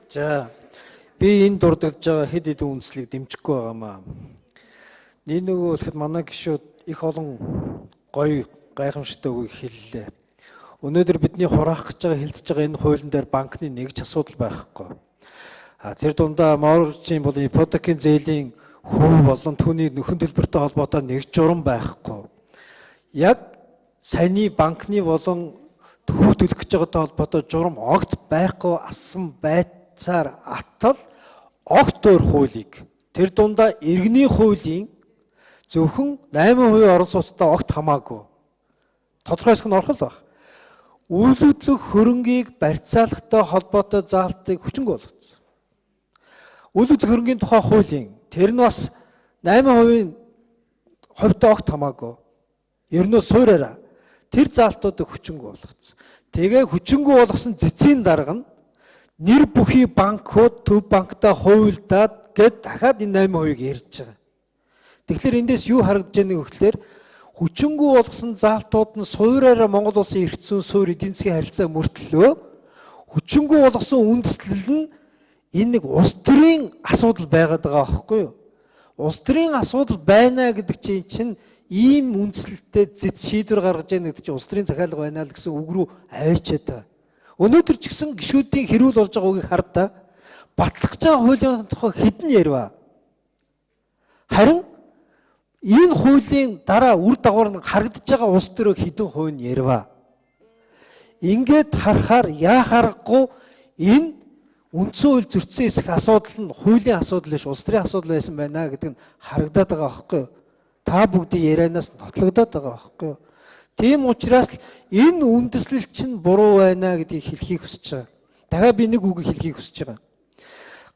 За, би энэ дурдж байгаа хэд хэдэн үндслийг дэмжихгүй байгаамаа. Нэг нөгөө болоход манай гишүүд их олон гоё гайхамшигтай үгийг хэллээ. Өнөөдөр бидний хураах гэж байгаа, хэлцэж байгаа энэ хуулийн дээр банкны нэг ч асуудал байхгүй. А тэр дундаа mortgage-ийн болон ипотекийн зээлийн хөв болон түүний нөхөн төлбөртэй холбоотой нэг журам байхгүй. Яг саяны банкны болон хүү төлөх гэж байгаатай холбоотой журам огт байхгүй асан байцаар атал огт өөр хуулийг, тэр дундаа иргэний хуулийн зөвхөн 8% орон сууцтай огт хамаагүй. Тодорхой хэсэг нь орох л баг. Үйлдвэрлэх хөрөнгийг барьцаалахтай холбоотой заалтыг хүчингүй болгоцсон. Үйлдвэрлэх хөрөнгийн тухай хуулийн тэр нь бас 8% хувьтай огт хамаагүй. Ер нь суураараа тэр заалтуудыг хүчингүй болгоцсон. Тэгээ хүчингүй болгосон цэцгийн дарга нь нэр бүхий банкуд төв банктай хувилдаад гэд дахиад энэ 8%-ыг ярьж байгаа. Тэгэхээр эндээс юу харагдаж байгааг гэхлээр хүчингүй болгосон заалтууд нь суураараа Монгол улсын эрх зүйн суурь эдийн засгийн харилцаа мөртлөө хүчингүй болгосон үндэслэл нь энэ нэг улс төрийн асуудал байгаад байгаа байхгүй юу? Улс төрийн асуудал байна гэдэг чинь ийм үндслэлтэй зэц шийдвэр гаргаж яах гэдэг чинь улс төрийн захиалга байна л гэсэн үг рүү аваачаад байгаа. Өнөөдөр ч гэсэн гишүүдийн хэрүүл болж байгаа үгийг хардаа. Батлах гэж байгаа хуулийн тухай хэдэн ярива. Харин энэ хуулийн дараа үр дагавар нь харагдаж байгаа улс төрөө хэдэн хувь нь ярива. Ингээд харахаар яа харахгүй энэ үндсэн хууль зөрчсөн эсэх асуудал нь хуулийн асуудал биш, улс төрийн асуудал байсан байна гэдэг нь харагдаад байгаа байхгүй юу? Та бүгдийн ярианаас нотлогдоод байгаа байхгүй юу? Тийм учраас л энэ үндэслэл чинь буруу байна гэдгийг хэлхийг хүсэж байгаа. Дахиад би нэг үгийг хэлхийг хүсэж байгаа.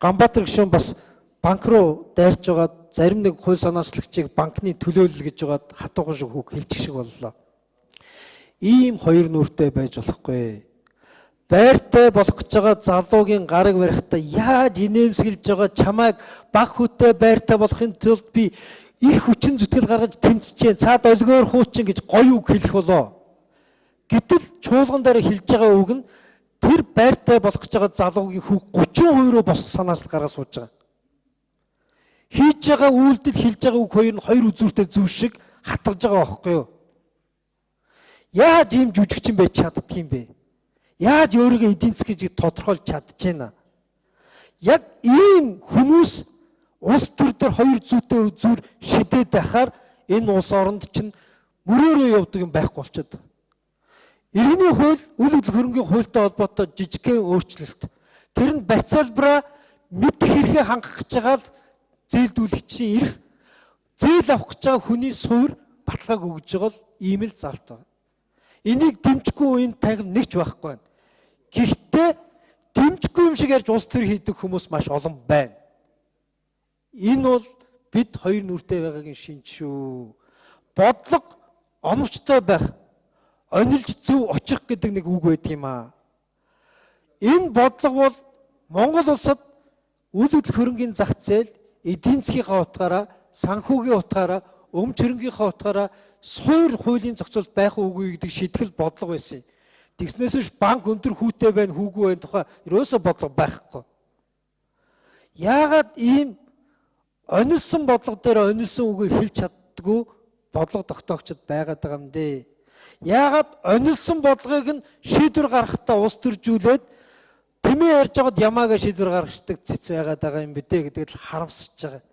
Ганбаатар гишүүн бас банк руу дайрч байгаад зарим нэг хууль санаачлагчийг банкны төлөөлөл гэж байгаад хатуухан шиг үг хэлчих шиг боллоо. Ийм хоёр нүртэй байж болохгүй. Байртай болох гэж байгаа залуугийн гараг барихтаа яаж инээмсэглэж байгаа, чамайг баг хүүтэй байртай болохын тулд би их хүчин зүтгэл гаргаж тэмцэж जैन цаад олгоор хуучин гэж гоё үг хэлэх болоо. Гэтэл чуулган дээр хэлж байгаа үг нь тэр байртай болох гэж байгаа залуугийн хүү 30% руу босох санаачлал гаргаж сууж байгаа. Хийж байгаа үйлдэл, хэлж байгаа үг хоёр нь хоёр үзүүртэй зүйл шиг хатгаж байгаа байхгүй юу? Яаж ийм жүжигчин байж чаддг юм бэ? Яаж өөрийгөө эдийн засаг гэж тодорхойлж чадж байна? Яг ийм хүмүүс улс төр дээр хоёр зүйтэй үзүүр шидээд байхаар энэ улс оронд чинь мөрөөрөө явдаг юм байхгүй болчиход байгаа. Иргэний хууль, үл хөдлөх хөрөнгийн хуультай холбоотой жижигхэн өөрчлөлт. Тэр нь барьцаалбараа мэдэх хэрэгээ хангах гэж байгаа л зээлдүүлэгчийн эрх, зээл авах гэж байгаа хүний суур баталгааг өгж байгаа л ийм л залт байна. Энийг дэмжихгүй энэ танхим нэг ч байхгүй байна. Гэхдээ дэмжихгүй юм шиг ярьж улс төр хийдэг хүмүүс маш олон байна. Энэ бол бид хоёр нүртэй байгаагийн шинж шүү. Бодлого оновчтой байх, онилж зөв очих гэдэг нэг үг байдаг юм аа. Энэ бодлого бол Монгол улсад үл хөдлөх хөрөнгийн зах зээл, эдийн засгийнхаа утгаараа, санхүүгийн утгаараа, өмч хөрөнгийнхаа утгаараа суур хуулийн зохицуулалт байх уугүй гэдэг шийтгэл бодлого байсан юм. Тэгснээс биш банк өндөр хүүтэй байна, хүүгүй байна тухай ерөөсөө бодлого байхгүй. Яагаад ийм онилсон бодлого дээр онилсон үгийг хэлж чаддгүй бодлого тогтоогчд байгаад байгаа юм дээ? Яагаад онилсон бодлогыг нь шийдвэр гаргахтаа улс төржүүлээд тэмээ ярьж байгаад ямаага шийдвэр гаргацдаг цэц байгаад байгаа юм бэ гэдэг л харамсаж байгаа.